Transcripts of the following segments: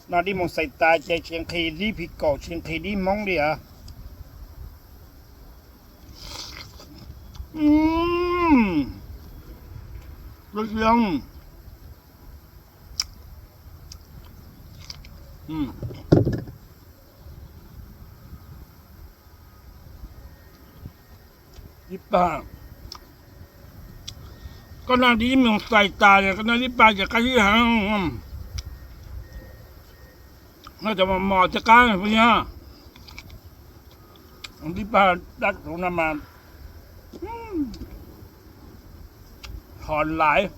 No dib mus xais tas ces tsis nqhis dib phim kaum, tsis nqhis dib Hmoob li os. Dib pag, koj noj dib mus xais tas, koj noj dib pag ces qab zib heev. Noj cov mos mos thiaj qab, puas yog? Dib pag dab tsuv no mas hos laiv,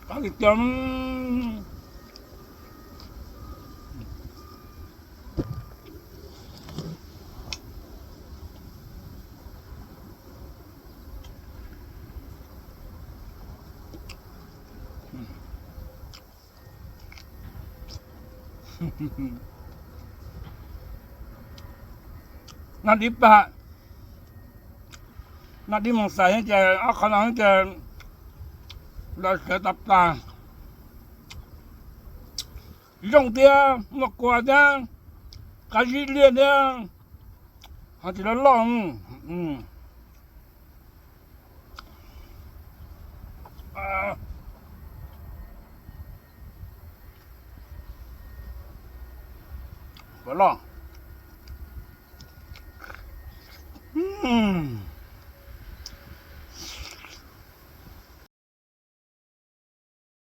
qab li tiag. Noj dib pag, noj dib mus xais ces ob qho no ces los sawv tas pag. Zoo thiab, muaj kua thiab, qab zib liaj thiab, ho tsis loj loj. Puas loj?